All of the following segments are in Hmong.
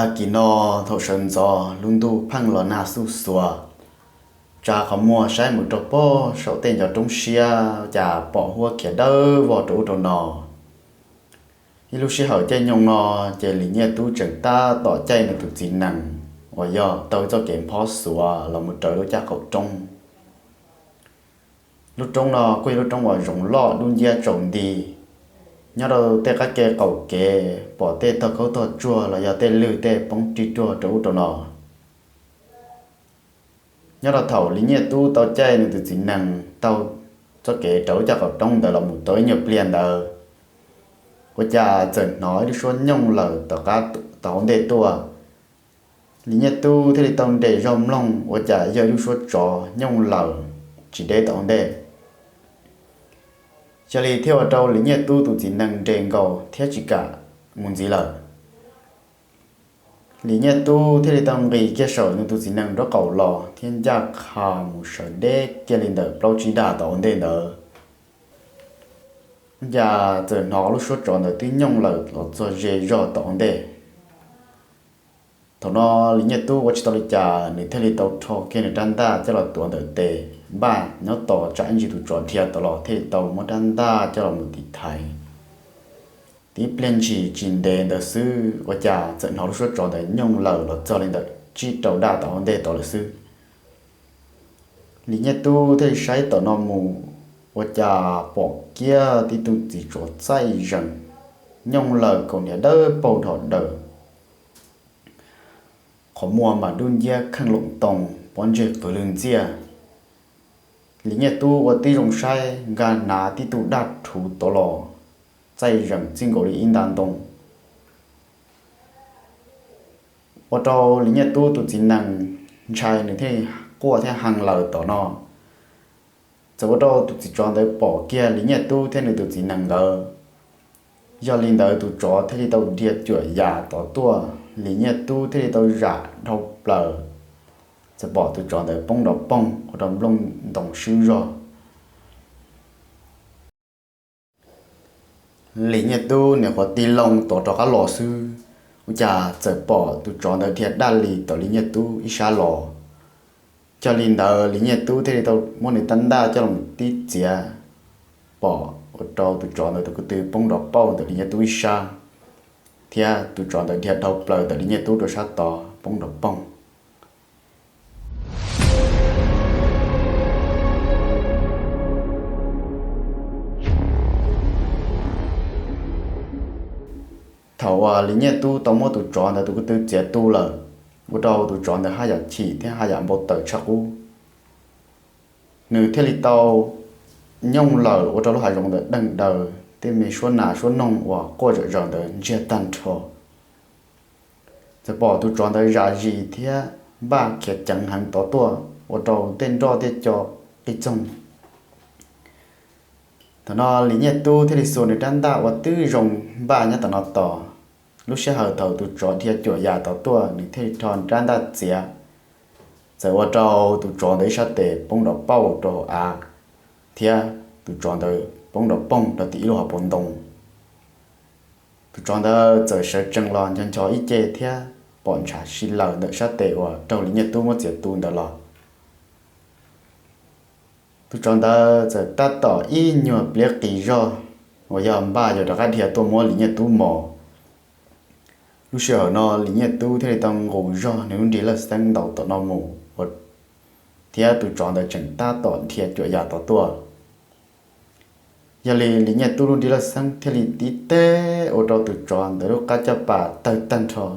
Tag kis no thaum sawv ntxov lub ntuj pheej los nag xuj xuas, tsa qhov muag saib mus rau pem saum tej ncov roob siab cas pom huab khiav dawb vog rau ub rau no. Ib lub sij hawm caij nyoog no, ces Lis Nyiaj Tub tseem tab tom caij nws tus txiv nees uas yog taug txoj kev nphob xuav los mus raws lub caj qaum roob. Lub roob no kuj yog lub roob uas zoov loj dub nciab tsaus nti. Nyob rau tej qab ke qaum kev pom tej tog khaub tog tsuag los yog tej lwg tej poob rig ruag rau ub rau no. Nyob rau thaum Lis Nyiaj Tub tau caij nws tus txiv nees taug txoj kev raws lub caj qaum roob ntawd los mus tau ib nyuag pliag ntawd, ua cas txawm hnov ib lub suab nyooj lawm tom qab tom hauv ntej tuaj. Lis Nyiaj Tub thiaj li tau nres zog mloog ua cas yog ib lub suab tsov nyooj lawm tsis deb tom hauv ntej. Xyov li thiaj ua rau Lis Nyiaj Tub tus txiv nees nres nkaus thiab tsis kam mus ntxiv lawm. Lis Nyiaj Tub thiaj li tau nqis kiag saum nws tus txiv nees nraub qaum los thiab ncaj qha mus sawv deb kiag li ntawm plaub tsib dag tom hauv ntej ntawd. Cas txawm hnov lub suab tsov ntawd twb nyooj lawm los txog ze zog tom hauv ntej. Thaum no Lis Nyiaj Tub ua tsis tau li cas, nws thiaj li tau rho kiag nws rab ntaj coj los tuav ntawm tes, npaj nyob tos tsam ib ntsis tus tsov dhia tod los thiaj li tau muab rab ntaj coj los mus tiv thaiv. Tib pliag ntshis tsis ntev ntawd xwb ua cas txawm hnov lub suab tsov ntawd nyooj lawm los txog li ntawm tsib rau dag tom hauv ntej tod lawm xwb. Lis Nyiaj Tub thiaj li saib tom no mus, ua cas pom kiag tib tug txiv tsov txaij zees nyooj lawm kaus hniav dawb paug dhos daws, qhov muag mas dub nciab kheej loos too, pob ntseg qwv lwg ntxiaj. Lis Nyiaj Tub ua tib zoo saib nkag hnav tib tug daj rhuv tod los txaij zees txij nkaus li ib nta ntoo. Ua rau Lis Nyiaj Tub tus txiv nees ntshai, nws thiaj quaj thiab hee lawm tom no. Txawm ua rau tus txiv tsov ntawd pom kiag Lis Nyiaj Tub thiab nws tus txiv nees nkawd. Yog li ntawd tus tsov thiaj li tau dhia cuam yam tod tuaj, Lis Nyiaj Tub thiaj li tau zam dhau plaws. Txawm pom tus tsov ntawd poob nrov poog ua rau nplooj ntoo swb zog. Lis Nyiaj Tub nyuam qhuav tig loo tod rov qab los xwb, ua cas txawm pom tus tsov ntawd dhia daj li tom Lis Nyiaj Tub ib sab los. Yog li ntawd Lis Nyiaj Tub thiaj li tau muab nws rab ntaj coj los tib txiav, pom ua rau tus tsov ntawd tus ko tw poob nrov pauj ntawm Lis Nyiaj Tub ib sab, thiab tus tsov ntawd dhia dhau plaws ntawm Lis Nyiaj Tub rau sab tod poob nrov poog. Thaum uas Lis Nyiaj Tub tau muab tus tsov ntawd tus ko tw txiav tu lawm, ua rau tus tsov ntawd haj yam chim thiab haj yam npau taws tshaj qub. Nws thiaj li tau nyooj lawm ua rau lub hav zoov ntawd deeg daws, tej me suab nas suab noog uas quaj zom zaws ntawd ntsiag tag nrho. Txawm pom tus tsov ntawd zam zis thiab npaj khiav ceev heev tod tuaj ua rau tej nroj tej co qij txoog. Thaum no Lis Nyiaj Tub thiaj li xuas nws rab ntaj uas twb zoo npaj nyob tom no tos. Lub sij hawm thaum tus tsov dhia cuam yam tod tuaj, nws thiaj li rho rab ntaj txiav. Txawm ua rau tus tsov ntawd ib sab tes poob nrov pauj rau hauv av, thiab tus tsov ntawd poob nrov poog rau tim ib lub hauv paus ntoo. Tus tsov ntawd txawm sawv tsees los ncho ncho ib ce thiab pom ntshav si lawm ntawm sab tes uas raug Lis Nyiaj Tub muab txiav tu ntawd los. Tus tsov ntawd txawm tab tom ib nyuag pliab qis zog uas yog npaj yuav rov qab dhia tuaj muab Lis Nyiaj Tub mos. Lub sij hawm no Lis Nyiaj Tub thiaj li tau nqus zog nws lub nrig lawj xeeb ntaus tom no mus, thiab tus tsov ntawd tseem tab tom dhia cuam yam tod tuaj. Yog li Lis Nyiaj Tub lub nrig lawj xeeb thiaj li tib teb ua rau tus tsov ntawd lub qab caj pas tawg tag nrho.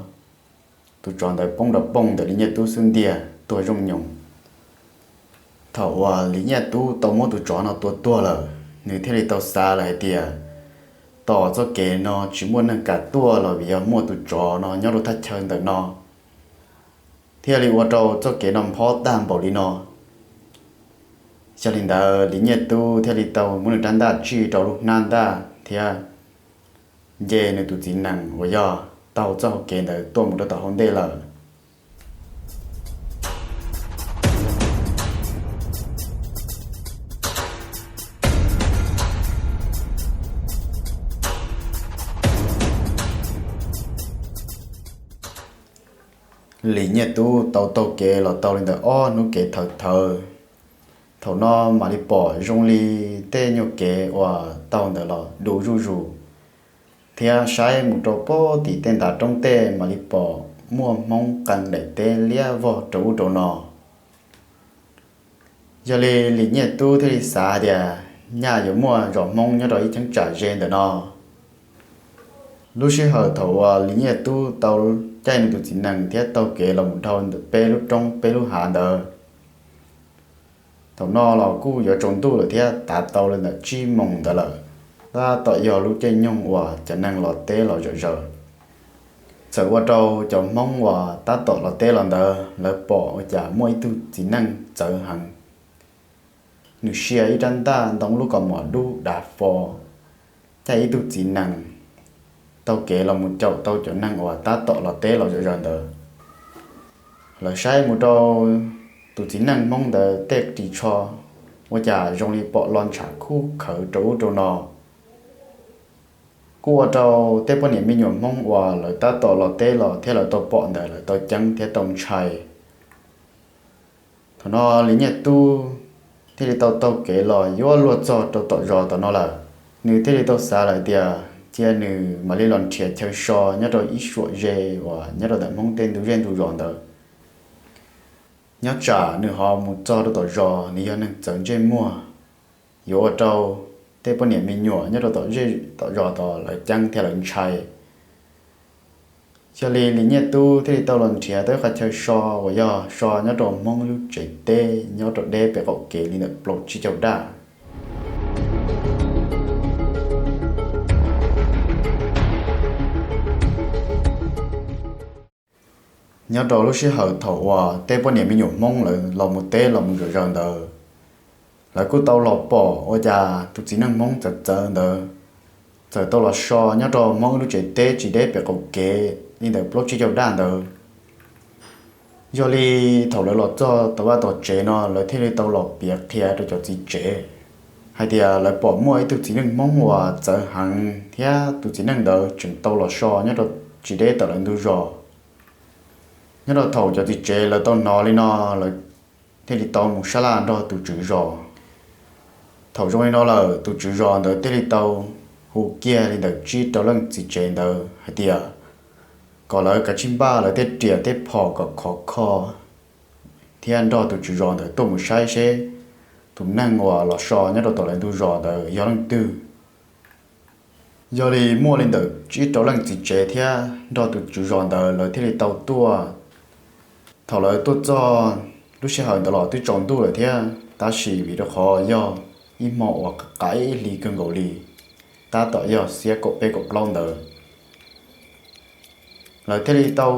Tus tsov ntawd poob nrov poog ntawm Lis Nyiaj Tub xub ntiag tuag zoo nyoos. Thaum uas Lis Nyiaj Tub tau muab tus tsov no tua tuag lawm, nws thiaj li tau xav lawm hais tias, tos txoj kev no tsis muaj neeg kam tuaj los vim yog muaj tus tsov no nyob rau thaj chaw ntawm no, thiaj li ua rau txoj kev no nphob tag npaum li no. Yog li ntawd Lis Nyiaj Tub thiaj li tau muab nws rab ntaj tsij rau lub hnab ntaj thiab nce nws tus txiv nees uas yog taug txoj hau kev ntawd tuaj mus rau tom hauv ntej lawm. Lis Nyiaj Tub tau taug kev los tau li ntawm ob hnub kev thawv thawv, thaum no mam li pom zoo li tej nyuag kev uas taug ntawd los du zuj zus, thiab saib mus rau pem tim tej ntav roob tej mam li pom muaj Hmoob qee daim teb liab vog rau ub rau no. Yog li Lis Nyiaj Tub thiaj li xav hais tias nyaj yuav muaj zos Hmoob nyob rau ib cheeb tsam ze ntawm no. Lub sij hawm thaum uas Lis Nyiaj Tub tau caij nws tus txiv nees thiab taug kev los mus dhau ntawm peb lub roob peb lub hav ntawd, thaum no los kuj yuav tsaus ntuj lawm thiab tav tau li ntawm tsib moos ntawd lawm, tab tom yog lub caij nyoog uas cov neeg los teb los zom zaws. Txawm ua rau cov Hmoob uas tab tom los teb los ntawd lawv pom ua cas muaj ib tug txiv neej txawv heev, nws sia ib rab ntaj ntoo lub kaus mom dub dav fo, caij ib tug txiv nees taug kev los mus caum tau cov neeg uas tab tom los teb los zom zaws ntawd. Lawv saib mus rau tus txiv neej Hmoob ntawd tej ris tsho, ua cas zoo li pom los ntshav khuj khawv rau ub rau no. Kuj ua rau tej poj niam me nyuam Hmoob uas lawv tab tom los teb los thiab lawv tau pom ntawd lawv tau ceeb thiab tau ntshai. Thaum no Lis Nyiaj Tub thiaj li tau taug kev los yuav luag txog rau tom zos tom no lawm. Nws thiaj li tau xav lawm tias cia nws mam li los nrhiav chaw so nyob rau ib suam ze uas nyob rau ntawm Hmoob tej ntug zej ntug zos ntawd. Nyob tsam nws ho mus txog rau tom zos nws yog neeg txawv ntsej muag, yuav ua rau tej poj niam me nyuam nyob rau tom zej tom zos tod lawv ceeb thiab lawv ntshai. Yog li Lis Nyiaj Tub thiaj li tau los nrhiav tau ib qhov chaw so uas yog so nyob rau Hmoob lub tsev teb nyob rau deb pem qaum kev li ntawm plaub tsib caug daj. Nyob rau lub sij hawm thaum uas tej poj niam me nyuam Hmoob lawv los mus teb los mus zom zaws ntawd, lawv kuj tau los pom ua cas tus txiv neej Hmoob txawv txawv ntawd txawm tau los so nyob rau Hmoob lub tsev teb tsis deb pem qaum kev li ntawm plaub tsib caug daj ntawd. Yog li thaum lawv los txog tom vaj tom tsev no lawv thiaj li tau los piav qhia rau cov txiv tsev hais tias lawv pom muaj ib tug txiv neej Hmoob uas txawv heev thiab tus txiv neej ntawd tseem tau los so nyob rau tsis deb tom lawv ntug zos. Nyob rau thaum cov txiv tsev lawv tau hnov li no, lawv thiaj li tau mus sab laj nrog tus tswv zos. Thaum zoo li no lawm tus tswv zos ntawd thiaj li tau hu kiag li ntawm tsib rau leej txiv tsev ntawd hais tias kom lawv kav tsij npaj lawv tej riam tej phom kom khov kho thiab nrog tus tswv zos ntawd tuaj mus saib seb tus neeg uas los so nyob rau tom lawv ntug zos ntawd yog leej twg. Yog li muaj li ntawm tsib rau leej txiv tsev thiab nrog tus tswv zos ntawd lawv thiaj li tau tuaj. Thaum lawv tuaj txog lub sij hawm ntawd los twb tsaus ntuj lawm thiab, tab sis vim rau qhov yog ib hmo uas qaim ib hlis kawg nkaus li, tab tom yog xiab kaum peb kaum plaub ntawd, lawv thiaj li tau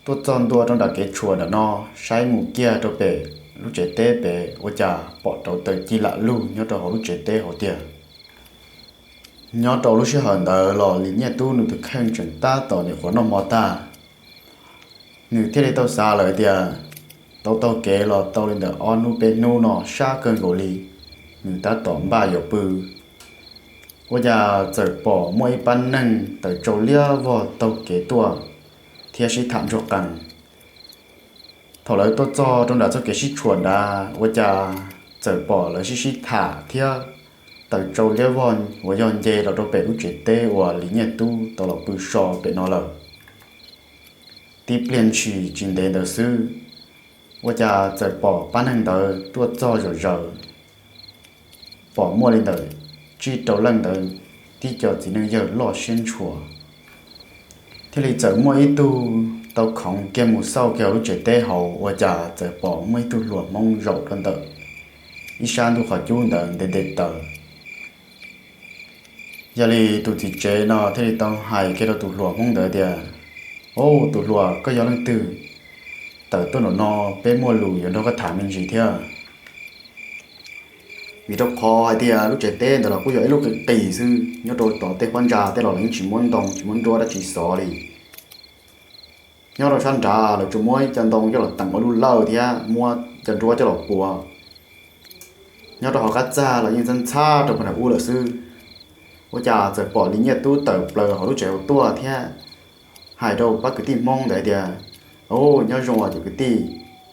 tuaj txog ntua rau nram kev tshuam nram no, saib mus kiag rau pem lub tsev teb pem ua cas pom rauv taws ci lam lug nyob rau hauv lub tsev teb hauv tiag. Nyob rau lub sij hawm ntawd los Lis Nyiaj Tub nws tus kheej tseem tab tom nyuam qhuav noj hmo tag, nws thiaj li tau xav lawm tias tau taug kev los tau li ntawm ob hnub peb hnub no sab kawg nkaus li, nws tab tom npaj yuav pw, ua cas txawm pom muaj ib pab neeg tawm tsau liab vog taug kev tuaj thiab sib tham ntsuag qees. Thaum lawv tuaj txog rau nram txoj kev sib tshuam nrad ua cas txawm pom lawv sib sib tham thiab tawm tsau liab vog uas yog nce los rau pem lub tsev teb uas Lis Nyiaj Tub tau los pw so pem no lawm. Tib pliag ntshis tsis ntev ntawd xwb, ua cas txawm pom pab neeg ntawd tuaj txog zom zaws, pom muaj li ntawm tsib rau leej ntawd tib co txiv neej yawg loj siab ntshua. Thiaj li txawm muaj ib tug tau khoov kiag mus xauj kiag hauv lub tsev teb hauv ua cas txawm pom muaj ib tug hluas Hmoob zaum rau ntawm ib sab ntug qhov cub ntawd nte nte taws. Yog li tus txiv tsev no thiaj li tau hais kiag rau tus hluas Hmoob ntawd tias, Au, tus hluas, koj yog leej twg? Tawm tuaj nram no, peb muaj lus yuav nrog koj tham me ntsis thiab. Vim rau qhov hais tias lub tsev teb ntawd los kuj yog ib lub qis qis xwb, nyob rau tom tej phab ntsa tej los lawv yeej tsis muab ntoo tsis muab nruab dab tsi xov li. Nyob rau sab nrad lawv tsuas muab cov ntoo coj los teem ua lub lawj thiab muab cov nruab coj los puas. Nyob rau hauv qab txag los yeej ntxhab ntxhab rau puag nram ub lawm xwb. Ua cas txawm pom Lis Nyiaj Tub tawm plaws hauv lub tsev hauv tuaj thiab hais rau pab kwv tij Hmoob ntawd tias, Au, nyob zoo os cov kwv tij,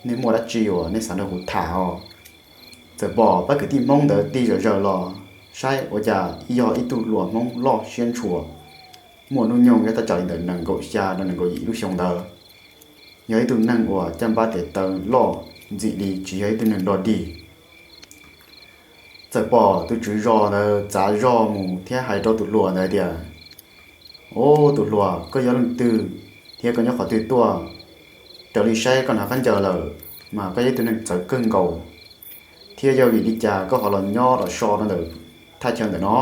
nej muaj dab tsi uas nej xav nrog kuv tham os? Txawm pom pab kwv tij Hmoob ntawd tig zom zaws los saib ua cas yog ib tug hluas Hmoob loj siab ntshua, muaj hnub nyoog yog thaj tsam li ntawm nees nkaum xya rau nees nkaum yim lub xyoo ntawd. Yog ib tug neeg uas caj npab tes taw loj ntxim li, tsis yog ib tug neeg dog dig. Txawm pom tus tswv zos ntawd txav zog mus thiab hais rau tus hluas ntawd tias, Au, tus hluas, koj yog leej twg thiab koj nyob qhov twg tuaj? Raws li saib koj hnav khaub ncaws lawm mas koj yog ib tug neeg txawv kawg nkaus, thiab yog vim li cas koj ho los nyob los so rau ntawm thaj chaw ntawm no?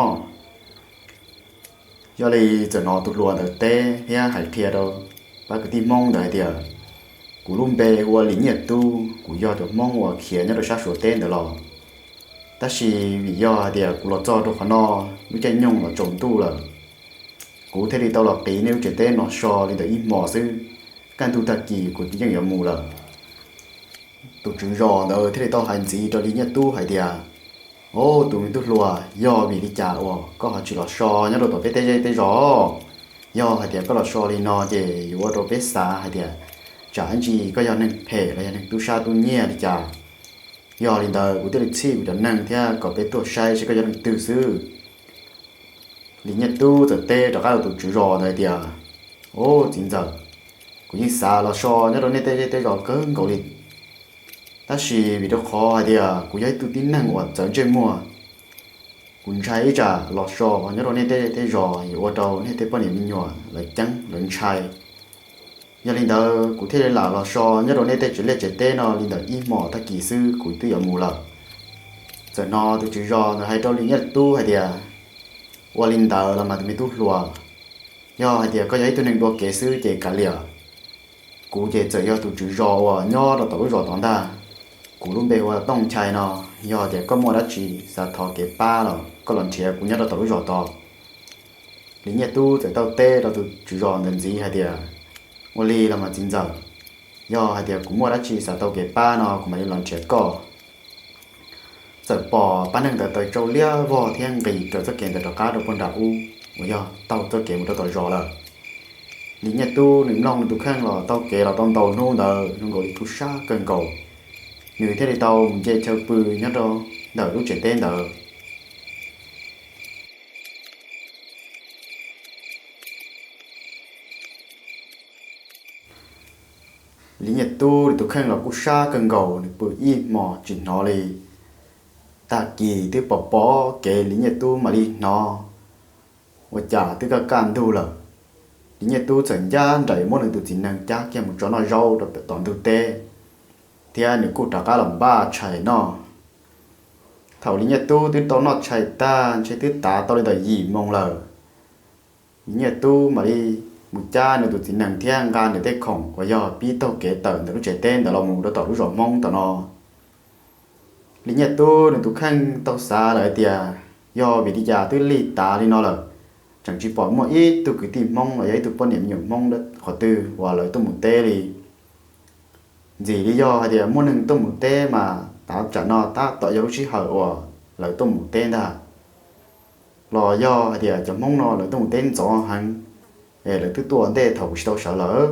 Yog li txawm hnov tus hluas ntawd teb thiab hais qhia rau pab kwv tij Hmoob ntawd hais tias, Kuv lub npe hu ua Lis Nyiaj Tub, kuv yog cov Hmoob uas khiav nyob rau sab Suav teb ntawd los. Tab sis vim yog hais tias kuv los txog rau qhov no lub caij nyoog los tsaus ntuj lawm, kuv thiaj li tau los qiv nej lub tsev teb no so li ntawm ib hmos xwb. Kaj ntug tag kis kuv yeej yuav mus lawm. Tus tswv zos ntawd thiaj li tau hais ntxiv rau Lis Nyiaj Tub hais tias, Au, tus me tub hluas, yog vim li cas uas koj ho tsis los so nyob rau tom peb tej zej tej zos? Yog hais tias koj los so li no ces yuav ua rau peb xav hais tias tsam ib ntsis koj yog neeg phem los yog neeg tub sab tub nyiag li cas. Yog li ntawd kuv thiaj li txhij kuv cov neeg thiab kom peb tuaj saib seb koj yog leej twg xwb. Lis Nyiaj Tub txawm teb rov qab rau tus tswv zos ntawd hais tias, Au, txiv ntxawm, kuv yeej xav los so nyob rau nej tej zej tej zos kawg nkaus li. Tab sis vim rau qhov hais tias kuv yog ib tug tib neeg uas txawv ntsej muag, kuv ntshai ib tsam los so nyob rau nej tej zej tej zos yuav ua rau nej tej poj niam me nyuam lawv ceeb lawv ntshai. Yog li ntawd kuv thiaj li lam los so nyob rau nej tej tsev liaj tsev teb no li ntawm ib hmos tag kis xwb kuv twb yuav mus lawm. Txawm hnov tus tswv zos ntawd hais rau Lis Nyiaj Tub hais tias, Ua li ntawd los mas tus me tub hluas, yog hais tias koj yog ib tug neeg dua kev xwb ces kav liam. Kuv ces txawm yog tus tswv zos uas nyob rau tom lub zos tod ntag. Kuv lub npe hu ua Tooj Nchai no, yog tias koj muaj dab tsi xav thov kev pab los koj los nrhiav kuv nyob rau tom lub zos tod. Lis Nyiaj Tub txawm tau teb rau tus tswv zos ntawd ntxiv hais tias, Ua li los mas txiv ntxawm, yog hais tias kuv muaj dab tsi xav tau kev pab no kuv mam li los nrhiav koj. Txawm pom pab neeg ntawd taws tsau liab vog thiab nqis raws txoj kev ntawd rov qab rau puag nram ub uas yog taug txoj kev mus rau tom zos lawm. Lis Nyiaj Tub nws mloog nws tus kheej los taug kev los tau ntau hnub ntawd zoo nkaus li tub sab kawg nkaus, nws thiaj li tau mus nce chaw pw nyob rau ntawm lub tsev teb ntawd. Lis Nyiaj Tub nws tus kheej los kuj sab kawg nkaus, nws pw ib hmos tsis hnov li. Tag kis twb pom pom kev Lis Nyiaj Tub mam li hnov ua cas twb kaj kaj ntug lawm. Lis Nyiaj Tub txawm ncaj nraim muab nws tus txiv nees cab kiag mus tso noj zaub rau pem tom ntug teb, thiab nws kuj rov qab los npaj tshais noj. Thaum Lis Nyiaj Tub twb tau noj tshais tag ntshe twb tav tau li ntawm yim moo lawm, Lis Nyiaj Tub mam li mus cab nws tus txiv nees thiab nqa nws tej khoom uas yog pib taug kev tawm ntawm lub tsev teb ntawd los mus rau tom lub zos Hmoob tom no. Lis Nyiaj Tub nws tus kheej tau xav lawm hais tias, yog vim li cas twb lig tav li no lawm, tseem tsis pom muaj ib tug kwv tij Hmoob los yog ib tug poj niam me nyuam Hmoob qhov twg uas lawv tuaj mus teb li. Ntxim li yog hais tias muaj neeg tuaj mus teb mas tav tsam no tab tom yog lub sij hawm uas lawv tuaj mus teb ntag. Los yog hais tias cov Hmoob no lawv tuaj mus teb ntxov heev, es lawv twb tuaj ntej thaum kuv tsis tau sawv lawm.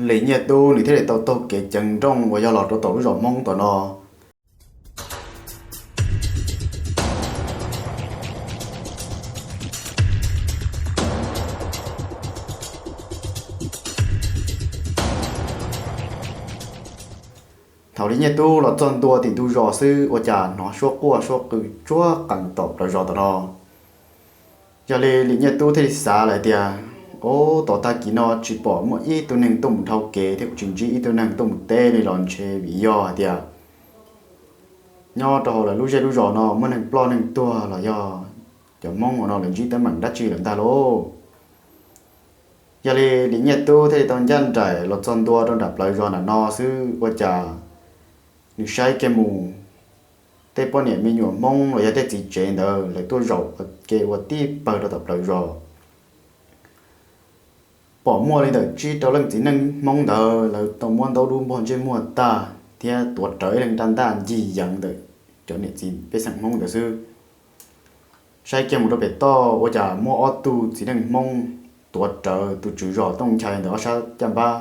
Lis Nyiaj Tub nws thiaj li tau taug kev ceev nrooj uas yog los rau tom lub zos Hmoob tom no. Thaum Lis Nyiaj Tub los txog ntua tim ntug zos xwb ua cas hnov suab quaj suab qw tsuag qees tom plawv zos tom no. Yog li Lis Nyiaj Tub thiaj li xav lawm tias, ov, tom tag kis no tsis pom muaj ib tug neeg tuaj mus dhau kev thiab kuv tsis ntsib ib tug neeg tuaj mus teb li los ntshe vim yog hais tias nyob rau hauv lawv lub zej lub zos no muaj neeg ploj neeg tuag los yog cov Hmoob hauv no lawv ntsib teeb meem dab tsi lawm ntag lauj. Yog li Lis Nyiaj Tub thiaj li tau ncaj nraim los txog ntua rau nram plawv zos nram no xwb ua cas nws saib kiag mus, tej poj niam me nyuam Hmoob los yog tej txiv tsev ntawd lawv tuaj zaum ua ke ua tib pawg rau tom plawv zos. Pom muaj li ntawm tsib rau leej txiv neej Hmoob ntawd lawv tau muab ntaub dub npog ntsej muag tag thiab tuav rawv ib leeg rab ntaj ncig yeev ntawm cov niam txiv pej xeem Hmoob ntawd xwb. Saib kiag mus rau pem toj ua cas muaj ob tug txiv neej Hmoob tuav rawv tus tswv zos Tooj Nchai ntawm ob sab caj npab.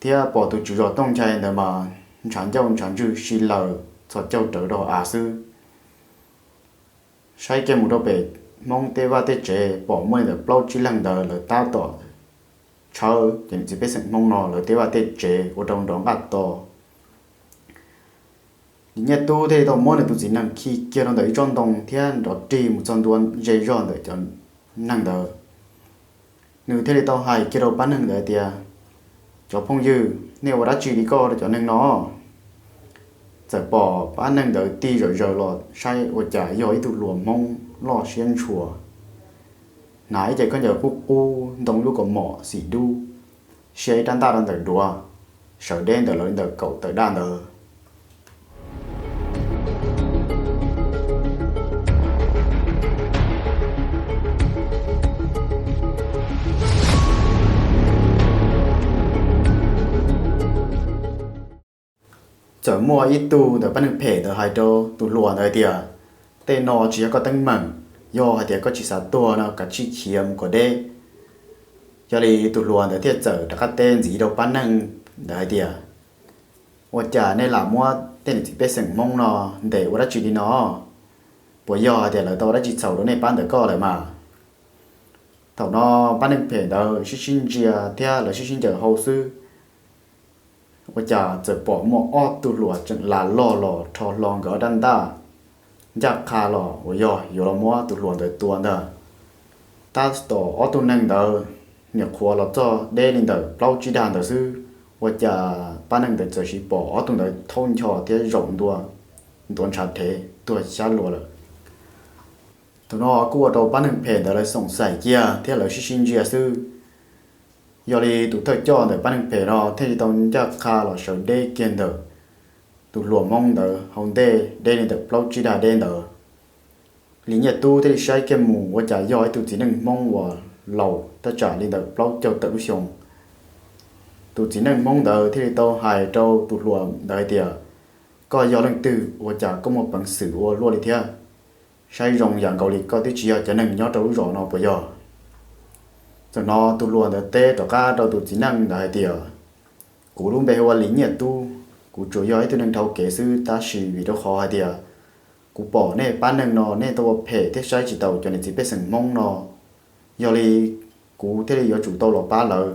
thiab pom tus tswv zos Tooj Nchai ntawd mas ntshav ncauj ntshav ntswg si lawm txhos caug rawv rau av xwb. Saib kiag mus rau pem Hmoob tej vaj tej tsev pom muaj li ntawm plaub tsib leeg ntawd lawv tab tom tshawb cov niam txiv pej xeem Hmoob no lawv tej vaj tej tsev ua rau nrov nqaj to. Li Nyiaj Tub thiaj li tau muab nws tus txiv nees khi kiag rau ntawm ib tsob ntoo thiab nrov rig mus txog ntua ze zog ntawm cov neeg ntawd. Nws thiaj li tau hais kiag rau pab neeg ntawd tias, cov phooj ywg, nej ua dab tsi li koj rau cov neeg no? Txawm pom pab neeg ntawd tig zom zaws los saib ua cas yog ib tug hluas Hmoob loj siab ntshua, hnav ib ce khaub ncaws qub qub, ntoo lub kaus mom xim dub, sia ib rab ntaj rau ntawm duav, sawv deb ntawm lawv li ntawm kaum tawm daj ntawd. Txawm muaj ib tug ntawm pab neeg phem ntawd hais rau tus hluas ntawd hais tias, tej no tsis yog koj teeb meem, yog hais tias koj tsis xav tuag no kav tsij khiav mus kom deb. Yog li tus hluas ntawd thiaj txawm rov qab teb ntxiv rau pab neeg ntawd hais tias, ua cas nej lam muab tej niam txiv pej xeem Hmoob no ntes ua dab tsi li no? Puas yog hais tias lawv tau ua dab tsi txhaum rau nej pab ntawm koj lawm mas? Thaum no pab neeg phem ntawd sib sib ntsia thiab lawv sib sib ncaws hau xwb, ua cas txawm pom muaj ob tug hluas tseem lam log los rho hlo nkawd ob rab ntaj ncaj qha los uas yog yuav los muab tus hluas ntawd tua ntag. Tab tom ob tug neeg ntawd nyuam qhuav los txog deb li ntawm plaub tsib dag ntawd xwb, ua cas pab neeg ntawd txawm sis pom ob tug ntawd thaub ncho thiab zaum ntua ntuav ntshav dhev tuag xyab luas lawm. Thaum no kuj ua rau pab neeg phem ntawd lawv xoom xaim kiag thiab lawv sib sib ntsia xwb. Yog li tus thawj coj ntawm pab neeg phem no thiaj li tau ncaj qha los sawv deb kiag ntawm tus hluas Hmoob ntawd hauv ntej deb li ntawm plaub tsib dag deb ntawd. Li Nyiaj Tub thiaj li saib kiag mus ua cas yog ib tug txiv neej Hmoob uas laus tab tsam li ntawm plaub caug tawm lub xyoo. Tus txiv neej Hmoob ntawd thiaj li tau hais rau tus hluas ntawd hais tias, koj yog leej twg ua cas koj muaj peev xwm ua luaj li thiab? Saib zoo yam nkaus li koj twb tsis yog cov neeg nyob rau lub zos no puas yog? Thaum no tus hluas ntawd teb rov qab rau tus txiv neej ntawd hais tias, kuv lub npe hu ua Li Nyiaj Tub, kuv tsuas yog ib tug neeg dhau kev xwb tab sis vim rau qhov hais tias kuv pom nej pab neeg no nej tau ua phem thiab saib tsis taus cov niam txiv pej xeem Hmoob no, yog li kuv thiaj li yuav tsum tau los pab lawv.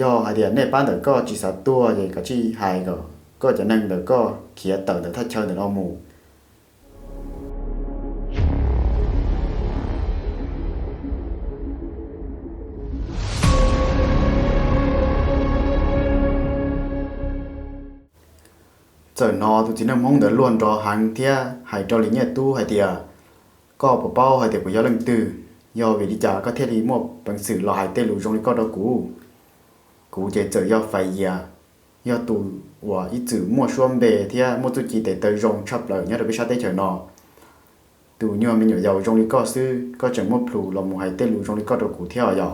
Yog hais tias nej pab ntawm koj tsis xav tuag ces kav tsij hais kom koj cov neeg ntawm koj khiav tawm ntawm thaj chaw ntawm no mus. Txawm hnov tus txiv neej Hmoob ntawd luag nrov heev thiab hais rau Li Nyiaj Tub hais tias, koj puas paub hais tias kuv yog leej twg? Yog vim li cas koj thiaj li muaj peev xwm los hais tej lus zoo li koj rau kuv? Kuv ces txawm yog Faiv Yias, yog tus uas ib txwm muaj suab npe thiab muaj txuj ci tes taw zoo tshaj plaws nyob rau peb sab teb chaws no. Tus nyuag me nyuam yaus zoo li koj xwb koj tseem muaj plhus los mus hais tej lus zoo li koj rau kuv thiab os yog?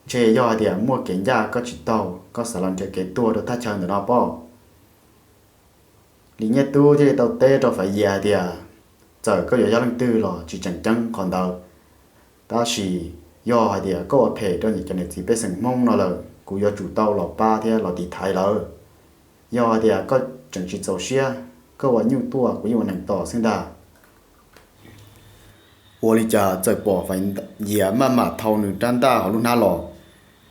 Ntshe yog hais tias muaj kev ncaj koj tsis taug, koj xav los nrhiav kev tuag rau thaj chaw ntawm no pob? Li Nyiaj Tub thiaj li tau teb rau Faiv Yias hais tias, txawm koj yuav yog leej twg los tsis tseem ceeb qhov ntawd, tab sis yog hais tias koj ua phem rau cov niam txiv pej xeem Hmoob no lawm kuv yuav tsum tau los pab thiab los tiv thaiv lawv. Yog hais tias koj tseem tsis txaus siab, koj ua nyuj tuaj kuv yeej ua nees tos xwb ntag. Ua li cas txawm pom Faiv Yias maj mam thau nws rab ntaj hauv lub hnab los,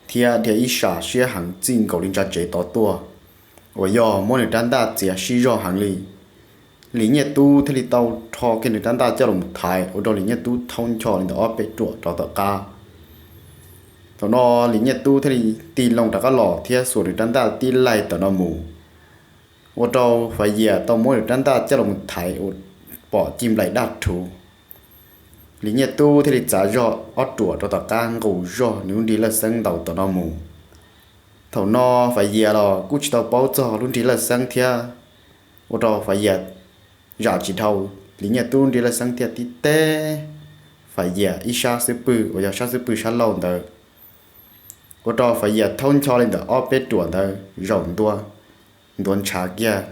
thiab dhia ib sam siab heev txij nkaus li ntsa tsev tod tuaj, uas yog muab nws rab ntaj txiav sib zog heev li. Li Nyiaj Tub thiaj li tau rho kiag nws rab ntaj coj los thaiv ua rau Li Nyiaj Tub thaub ncho li ntawm ob peb ruam rov tom qab. Thaum no Li Nyiaj Tub thiaj li tig loo rov qab los thiab xuas nws rab ntaj tib laig tom no mus, ua rau Faiv Yias tau muab nws rab ntaj coj los thaiv ua pom ci nplaim daj rhuv. Li Nyiaj Tub thiaj li txav zog ob ruam rau tom qab nqus zog nws lub nrig laj xeeb ntaus tom no mus. Thaum no Faiv Yias los kuj tsis tau paub txog lub nrig laj xeeb thiab, ua rau Faiv Yias zam tsis dhau, Li Nyiaj Tub nrig laj xeeb thiaj tib teb Faiv Yias ib sab xub pwg uas yog sab xub pwg sab laug ntawd, ua rau Faiv Yias thaub ncho li ntawm ob peb ruam ntawd zaum ntua ntuav ntshav kiag.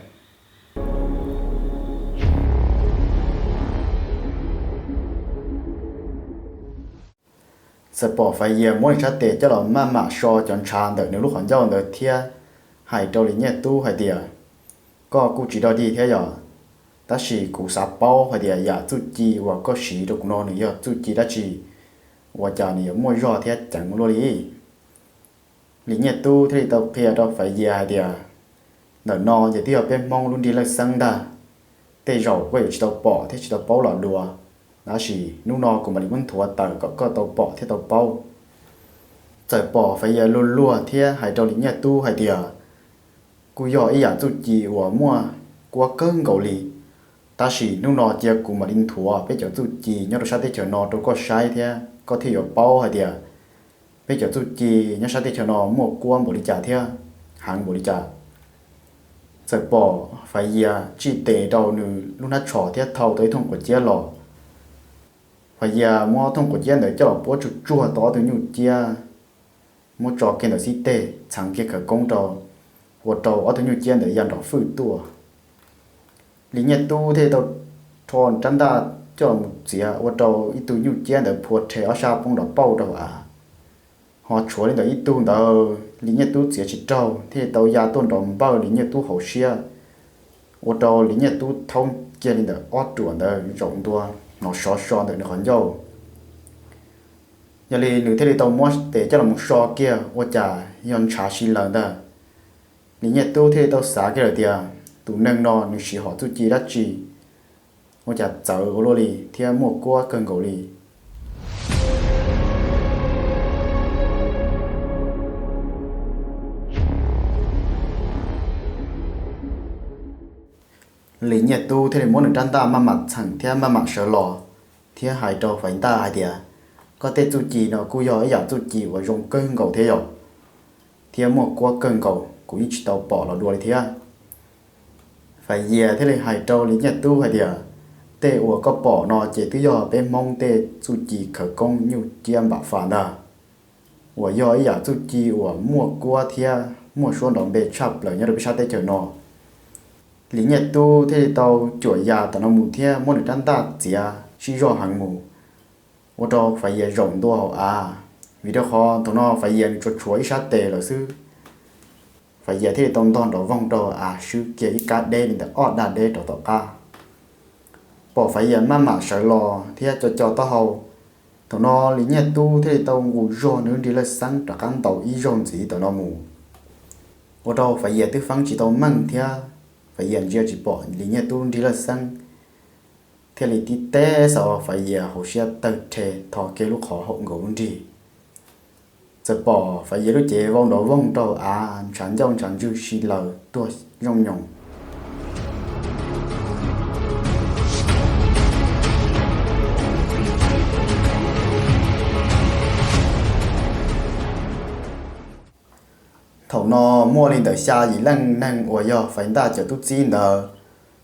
Txawm pom Faiv Yias muab nws sab tes coj los maj mam so cov ntshav ntawm nws lub qhov ncauj ntawd thiab hais rau Lis Nyiaj Tub hais tias, koj kuj tsis dog dig thiab yog, tab sis kuv xav paub hais tias yam txuj ci uas koj siv rau kuv no nws yog txuj ci dab tsi, ua cas nws yuav muaj zog thiab ceev luaj li. Lis Nyiaj Tub thiaj li tau qhia rau Faiv Yias hais tias, ntawm no ces twb yog peb Hmoob lub nrig lawj xeeb ntag. Tej zaum koj yuav tsis tau pom thiab tsis tau paub los dua, tab sis hnub no kuv mam li muab nthuav tawm kom koj tau pom thiab tau paub. Txawm pom Faiv Yias luag luag thiab hais rau Lis Nyiaj Tub hais tias, kuj yog ib yam txuj ci uas muaj kuab kawg nkaus li, tab sis hnub no cia kuv mam li nthuav peb cov txuj ci nyob rau sab teb chaws no rau koj saib thiab koj thiaj yuav paub hais tias peb cov txuj ci nyob sab teb chaws no muaj kuab npaum li cas thiab heev npaum li cas. Txawm pom Faiv Yias tsij tes rau nws lub hnab tsho thiab thau tau ib thooj quav ciab los. Faiv Yias muab thooj quav ciab ntawd coj los puab tsuag tsuag tau ob tug nyuj ciab, muab tso kiag ntawm xib teg txheev kiag khawv koob rau, ua rau ob tug nyuj ciab ntawd ya nrov fwj tuaj. Lis Nyiaj Tub thiaj li tau rho rab ntaj coj los mus txiav ua rau ib tug nyuj ciab ntawd phua rhe ob sab poob nrov pauj rau av. Ho tshuav li ntawm ib tug ntawd Lis Nyiaj Tub txiav tsis raug thiaj li tau ya tuaj nrov npawj Lis Nyiaj Tub hauv siab, ua rau Lis Nyiaj Tub thaub kiag li ntawm ob ruam ntawd zaum ntua hnov sov so ntawm nws qhov ncauj. Yog li nws thiaj li tau muab tes coj los mus so kiag ua cas yog ntshav si laws ntag. Lis Nyiaj Tub thiaj li tau xav kiag lawm tias tus neeg no nws siv hom txuj ci dab tsi ua cas txawv ua luaj li thiab muaj kuab kawg nkaus li. Lis Nyiaj Tub thiaj li muab nws rab ntaj maj mam txheem thiab maj mam sawv los, thiab hais rau Faiv Ntaj hais tias, koj tej txuj ci no kuj yog ib yam txuj ci uas zoo kawg nkaus thiab yom, thiab muaj kuab kawg nkaus, kuv yeej tsis tau pom los dua li thiab. Faiv Yias thiaj li hais rau Lis Nyiaj Tub hais tias, tej uas koj pom no ces twb yog peb Hmoob tej txuj ci khawv koob nyuj ciab npam fas ntag, uas yog ib yam txuj ci uas muaj kuab thiab muaj suab nrov npe tshaj plaws nyob rau peb sab teb chaws no. Lis Nyiaj Tub thiaj li tau cuam yas tom no mus thiab muab nws rab ntaj txiav sib zog heev mus, ua rau Faiv Yias zaum ntua hauv av, vim rau qhov thaum no Faiv Yias nws tsuas tshuav ib sab tes lawm xwb. Faiv Yias thiaj li tau ntog nrov voog rau av swb kiag ib kab deb li ntawm ob dag deb rau tom qab. Pom Faiv Yias maj mam sawv los thiab co co taub hau, thaum no Lis Nyiaj Tub thiaj li tau nqus zog nws lub nrig lawj xeeb rov qab ntaus ib zaug ntxiv tom no mus, ua rau Faiv Yias twb feeb tsis tau meej thiab Faiv Yias ntsia tsis pom Lis Nyiaj Tub nrig lawj xeeb, thiaj li tib teb xav ua Faiv Yias hauv siab tawg rhe tho kiag lub qhov haum nkaus lub nrig. Txawm pom Faiv Yias lub cev vau nrov voog rau av, ntshav ncauj ntshav ntswg si laws tuag zoo nyoos. Thaum no muaj li ntawm xya yim leej neeg uas yog Faiv Ntaj cov tub txib ntawd,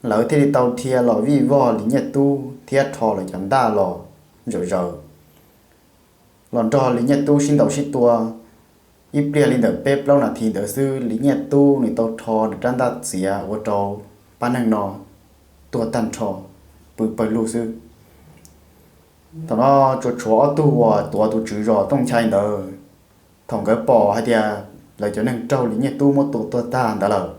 lawv thiaj li tau dhia los vij vog Lis Nyiaj Tub thiab rho lawv cov ntaj los zom zaws, los nrog Lis Nyiaj Tub sib ntaus sib tua. Ib pliag li ntawm peb plaub nas this ntawd xwb Lis Nyiaj Tub nws tau rho nws rab ntaj txiav ua rau pab neeg no tuag tag nrho, pw pawg lug xwb. Thaum no tsuas tshuav ob tug uas tuav tus tswv zos Tooj Nchai ntawd, thaum nkawd pom hais tias lawv cov neeg raug Lis Nyiaj Tub muab tua tuag tag ntawd lawm,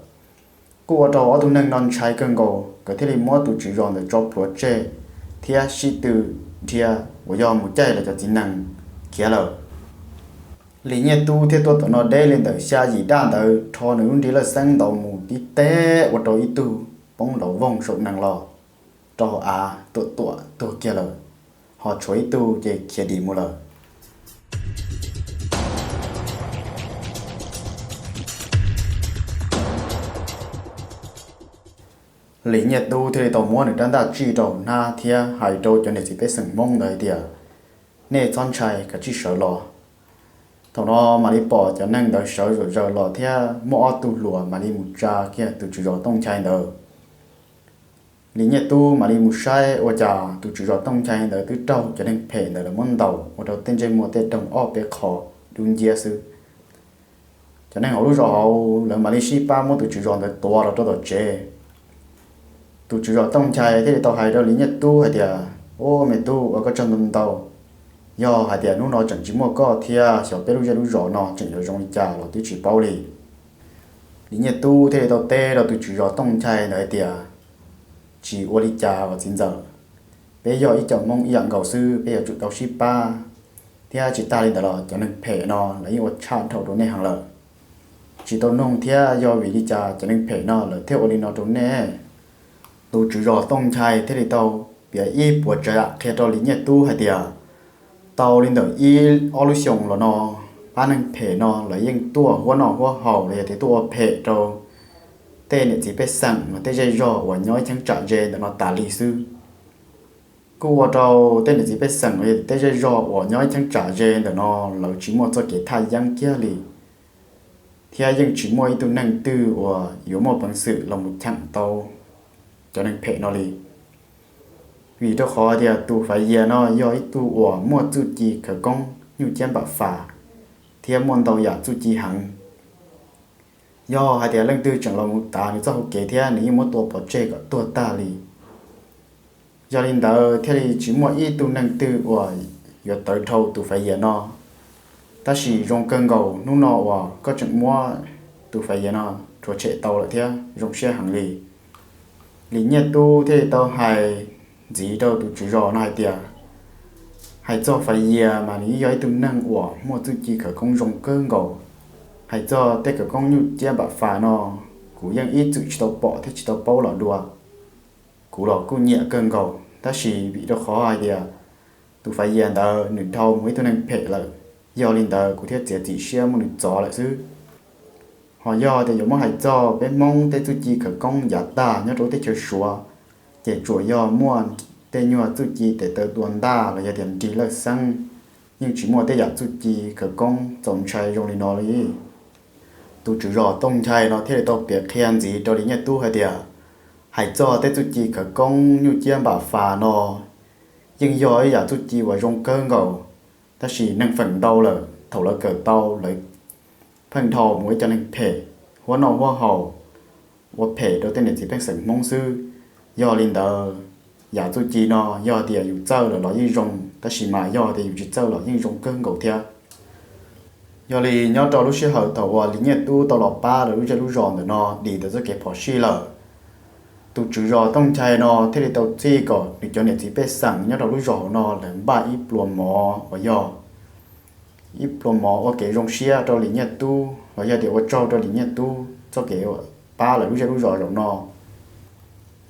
kuj ua rau ob tug neeg no ntshai kawg nkaus, nkawd thiaj li muab tus tswv zos ntawd tso plhuav tseg thiab sib tw dhia uas yog mus caij lawv cov txiv nees khiav lawm. Lis Nyiaj Tub thiaj tuaj tom no deb li ntawm xya yim daj ntawd rho nws lub nrig lawj xeeb ntaus mus tib teb ua rau ib tug poob nrov voog saum nees los rau hauv av tuam tuam tuag kiag lawm, ho tshuav ib tug ces khiav dim mus lawm. Lis Nyiaj Tub thiaj li tau muab nws rab ntaj tsij rau hnab thiab hais rau cov niam txiv pej xeem Hmoob ntawd hais tias, nej txhob ntshai, kav tsij sawv los. Thaum no mam li pom cov neeg ntawd sawv zom zaws los thiab muaj ob tug hluas mam li mus tsa kiag tus tswv zos Tooj Nchai ntawd. Lis Nyiaj Tub mam li mus saib ua cas tus tswv zos Tooj Nchai ntawd twb raug cov neeg phem ntawd lawv muab ntaus ua rau tej ntsej muag tej doog ob peb qho dub nciab xwb. Cov neeg hauv lub zos hauv lawv mam li sib pab muab tus tswv zos ntawd tuav los rau tom tsev. Tus tswv zos Tooj Nchai thiaj li tau hais rau Lis Nyiaj Tub hais tias, ub, me tub, ua koj tsaug ntau ntau. Yog hais tias hnub no tseem tsis muaj koj thiab xyov peb lub zej lub zos no tseem yuav zoo li cas los twb tsis paub li. Lis Nyiaj Tub thiaj li tau teb rau tus tswv zos Tooj Nchai ntawd hais tias, tsis ua li cas os txiv ntxawm, peb yog ib co Hmoob ib yam nkaus xwb, peb yuav tsum tau sib pab, thiab tsis tag li ntawd los cov neeg phem no lawv yeej ua tshaj dhau rau nej heev lawm. Tsis tau nug thiab yog vim li cas cov neeg phem no lawv thiaj ua li no rau nej? Tus tswv zos Tooj Nchai thiaj li tau piav ib puas tsav yam qhia rau Lis Nyiaj Tub hais tias, tau li ntawm ib ob lub xyoos los no, pab neeg phem no lawv yeej tuaj huab noj huab haus los yog tias tuaj ua phem rau tej niam txiv pej xeem los tej zej zog uas nyob ib cheeb tsam ze ntawm no tas li xwb. Kuj ua rau tej niam txiv pej xeem los yog tej zej zog uas nyob ib cheeb tsam ze ntawm no lawv tsis muaj txoj kev thaj yeeb kiag li, thiab yeej tsis muaj ib tug neeg twg uas yuav muaj peev xwm los mus cheem tau cov neeg phem no li. Vim rau qhov tias tus Faiv Yias no yog ib tug uas muaj txuj ci khawv koob nyuj ciab npam fas, thiab muaj ntau yam txuj ci heev. Yog hais tias leej twg tseem los mus tav nws txoj hauv kev thiab nws yeej muab tua pov tseg kom tuag tag li. Yog li ntawd thiaj li tsis muaj ib tug neeg twg uas yuav tawv dhau tus Faiv Yias no. Tab sis zoo kawg nkaus hnub no uas koj tseem muab tus Faiv Yias no rhuav tshem tau lawm thiab zoo siab heev li. Lis Nyiaj Tub thiaj li tau hais ntxiv rau tus tswv zos no hais tias, hais txog Faiv Yias mas nws yeej yog ib tug neeg uas muaj txuj ci khawv koob zoo kawg nkaus. Hais txog tej khawv koob nyuj ciab npam fas no, kuv yeej ib txwm tsis tau pom thiab tsis tau paub los dua. Kuv los kuj nyiam kawg nkaus, tab sis vim rau qhov hais tias tus Faiv Yias ntawd nws dhau mus ib tug neeg phem lawm, yog li ntawd kuv thiaj txiav txim siab muab nws txov lawm xwb. Ho yog tias yuav muab hais txog peb Hmoob tej txuj ci khawv koob yav tag nyob rau lub teb chaws Suav, ces tsuas yog muaj tej nyuag txuj ci tes taw tua ntaj los yog tias nrig lawj xeeb, yeej tsis muaj tej yam txuj ci khawv koob txaus ntshai zoo li no li. Tus tswv zos Tooj Nchai no thiaj li tau piav qhia ntxiv rau Lis Nyiaj Tub hais tias, hais txog tej txuj ci khawv koob nyuj ciab npam fas no, yeej yog ib yam txuj ci uas zoo kawg nkaus, tab sis neeg feem ntau lawm thaum lawv kawm tau lawv pheej dhau mus ib co neeg phem, huab noj huab haus, ua phem rau tej niam txiv pej xeem Hmoob xwb. Yog li ntawd, yam txuj ci no yog tias yus txawj lawm los yeej zoo, tab sis mas yog tias yus tsis txawj los yeej zoo kawg nkaus thiab. Yog li nyob rau lub sij hawm thaum uas Lis Nyiaj Tub tau los pab lawv lub zej lub zos ntawm no dim tau txoj kev phom sij lawm, tus tswv zos Tooj Nchai no thiaj li tau txij kom nws cov niam txiv pej xeem nyob rau lub zos hauv no lawv npaj ib pluas mov uas yog ib pluas mov ua kev zoo siab rau Lis Nyiaj Tub los yog tias ua tsaug rau Lis Nyiaj Tub txoj kev pab lawv lub zej lub zos zaum no.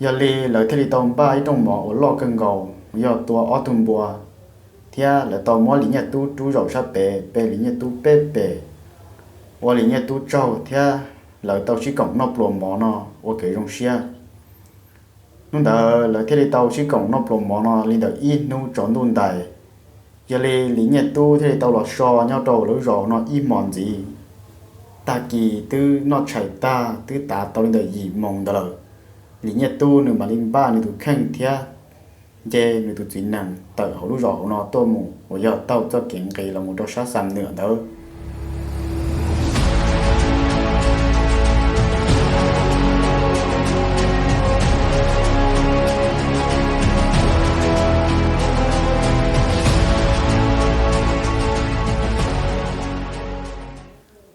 Yog li lawv thiaj li tau npaj ib rooj mov uas loj kawg nkaus uas yog tua ob tug npua, thiab lawv tau muab Lis Nyiaj Tub rub zaum sab pem pe Lis Nyiaj Tub peb pem, ua Lis Nyiaj Tub tsaug thiab lawv tau sib koom noj pluas mov no ua kev zoo siab. Hnub ntawd lawv thiaj li tau sib koom noj pluas mov no li ntawm ib hnub tsaus ntuj ntais. Yog li Lis Nyiaj Tub thiaj li tau los so nyob rau lawv zos no ib hmos ntxiv. Tag kis twb noj tshais tag twb tav tau li ntawm yim moos ntawd lawm, Lis Nyiaj Tub nws mam li npaj nws tus kheej thiab nce nws tus txiv nees tawm hauv lub zos hauv no tuaj mus uas yog taug txoj kev nqis los mus rau sab Xam Nwam ntawd.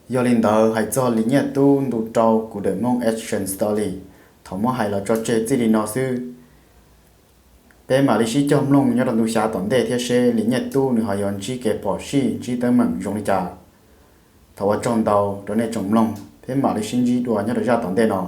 Yog li ntawd hais txog Lis Nyiaj Tub ntu rau kuv The Hmong Action Story, thaum muab hais los tso tseg txij li no xwb. Peb mam li sib cog mloog nyob rau ntu xya tom ntej thiab seb Lis Nyiaj Tub nws ho yuav ntsib kev phom sij ntsib teeb meem zoo li cas. Thov ua tsaug ntau rau nej tsoom mloog, peb mam li sib ntsib dua nyob rau zaj tom ntej no.